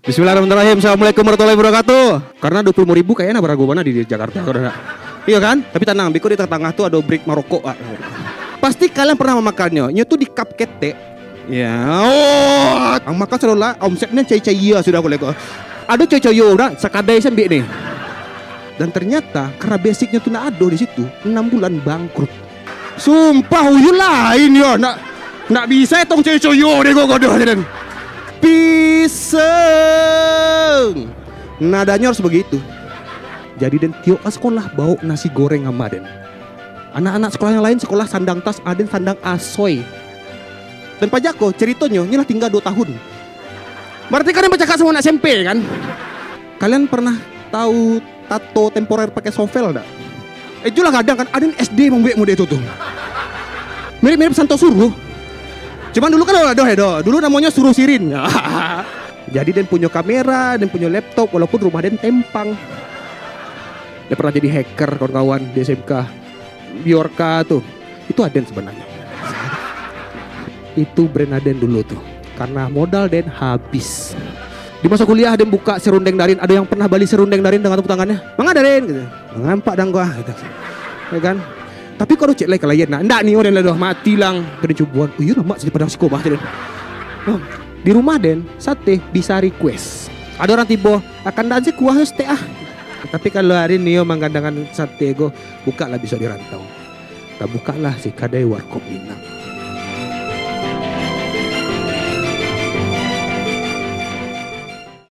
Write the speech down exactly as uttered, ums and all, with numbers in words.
Bismillahirrahmanirrahim. Assalamualaikum warahmatullahi wabarakatuh. Karena dua puluh lima ribu kayaknya barago bana di Jakarta, kau dah. Iyo kan? Tapi tanang, biko di tangah-tangah tu ado break marokok, ah. Pasti kalian pernah mamakannyo. Nyo tu di cup ketek. Ya, oh, ang makan sudah lah, omsetnya cai-cai ya sudah boleh kok. Ado cai-cai yo dah, sakadai sambil ni. Dan ternyata karena basicnya tu nak ado di situ, enam bulan bangkrut. Sumpah, uyuh lain yo, nak, nak bisa etong cai-cai yo deh kok kodoh aja den. Pisang. Nadanya harus begitu. Jadi den tiok ka sekolah bawa nasi goreng ama den. Anak-anak sekolah yang lain sekolah sandang tas, aden sandang asoy. Dan pajak ko, ceritonyo, nyo lah tinggal dua tahun. Berarti kalian bercakap sama anak S M P kan? Kalian pernah tahu tato temporer pakai sovel tak? Eh, itulah kadang kan, aden S D mambuek model itu tu. Mirip-mirip Santo Suruh. Cuman dulu kan ado, ado. Dulu namanya Suruh Sirin. Jadi den punyo kamera, den punyo laptop, walaupun rumah den tempang. Den pernah jadi hacker, kawan-kawan, di S M K. Biorka tu. Itu aden sebenarnya. Itu brand aden dulu tu. Karena modal den habis. Di masa kuliah den buka serundeng darin. Ada yang pernah bali serundeng darin dengan tepuk tangannya? Manga darin gitu. Mangampak dang gua gitu. Ya kan? Tapi kok cek lai kalayan nak. Ndak ni orang lalu mati lang. Kena cubuan. Oh iya, lemak sih padang siko bah, cek den. Oh, di rumah den, sate bisa request. Ada orang tibo, akan dan sih kuah stek ah. Tapi kalau hari nio manggandangan sate go, buka lah bisa di rantau. Tak buka lah si kadai warkop Minang.